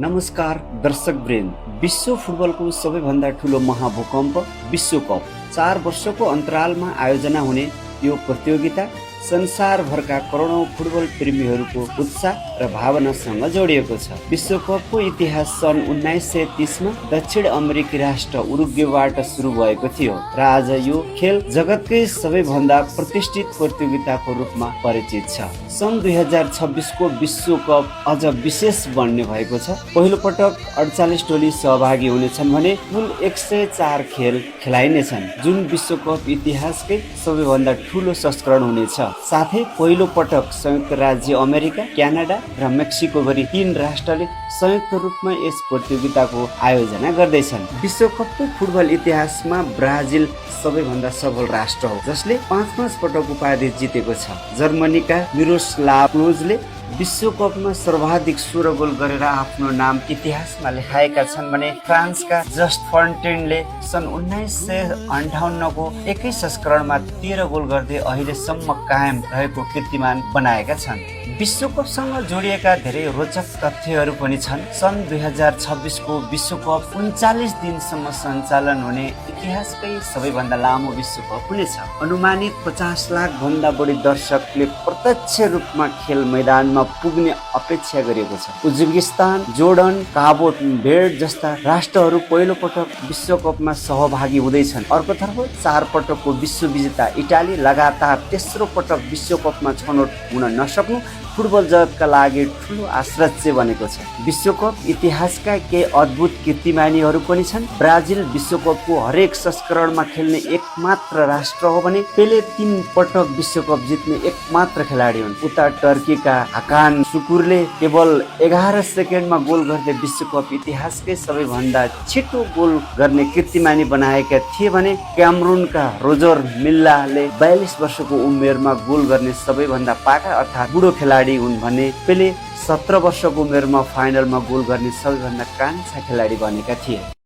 नमस्कार दर्शक वृन्द। विश्व फुटबलको सबैभन्दा ठुलो महाभूकम्प विश्वकप 4 वर्षको अन्तरालमा आयोजना हुने यो प्रतियोगिता संसारभरका करोडौं फुटबल प्रेमीहरूको उत्साह र भावनासँग जोडिएको छ। विश्वकपको इतिहास सन् 1930 मा दक्षिण अमेरिकी राष्ट्र उरुग्वेबाट सुरु भएको थियो र आज यो खेल जगतकै सबैभन्दा प्रतिष्ठित प्रतियोगिताको रूपमा परिचित छ। सन् 2026 को विश्वकप अझ विशेष बन्ने भएको छ। पहिलो पटक 48 टोली सहभागी हुनेछन् भने कुल 104 खेल खेलाइनेछन्, जुन विश्वकप इतिहासकै सबैभन्दा ठुलो संस्करण हुनेछ। साथै पहिलो पटक संयुक्त राज्य अमेरिका, क्यानाडा र मेक्सिको गरी 3 राष्ट्रले संयुक्त रूपमा यस प्रतियोगिताको आयोजना गर्दैछन्। विश्वकपको फुटबल इतिहासमा ब्राजिल सबैभन्दा सफल राष्ट्र हो, जसले 5 पटक उपाधि जितेको छ। जर्मनीका मिरोस्लाव क्लोजले विश्वकपमा सर्वाधिक 16 गोल गरेर आफ्नो नाम इतिहासमा लेखाएका छन् भने फ्रान्सका जस्ट फन्टेनले सन् 1958 को एकै संस्करणमा 13 गोल गर्दै अहिलेसम्म कायम रहेको कीर्तिमान बनाएका छन्। विश्वकपसँग जोडिएका धेरै रोचक तथ्यहरू पनि छन्। सन् 2026 को विश्वकप 39 दिनसम्म सञ्चालन हुने इतिहासकै सबैभन्दा लामो विश्वकप हुनेछ। अनुमानित 50 लाख भन्दा बढी दर्शकले प्रत्यक्ष रूपमा खेल मैदानमा पुग्ने अपेक्षा गरिएको छ। उज्बेकिस्तान, जोर्डन, काबो भेर्ड जस्ता राष्ट्रहरू पहिलो पटक विश्वकपमा सहभागी हुँदैछन्। अर्कोतर्फ 4 पटकको विश्व विजेता इटाली लगातार तेस्रो पटक विश्वकपमा छनौट हुन नसक्नु फुटबल जगतका लागि ठुलो आश्चर्य बनेको छ। विश्वकप इतिहासका केही अद्भुत कीर्तिमानीहरू पनि छन्। ब्राजिल विश्वकपको हरेक संस्करणमा खेल्ने एकमात्र राष्ट्र हो भने पेले 3 पटक विश्वकप जित्ने एकमात्र खेलाडी हुन्। उता टर्कीका हाकान सुकुरले केवल 11 सेकेन्डमा गोल गर्दै विश्वकप इतिहासकै सबैभन्दा छिटो गोल गर्ने कीर्तिमानी बनाएका थिए भने क्यामरूनका रोजर मिल्लाले 42 वर्षको उमेरमा गोल गर्ने सबैभन्दा पाका अर्थात् बुढो खेलाडी हुन् भने पेले 17 वर्षको उमेरमा फाइनलमा गोल गर्ने सबैभन्दा कान्छा खेलाडी बनेका थिए।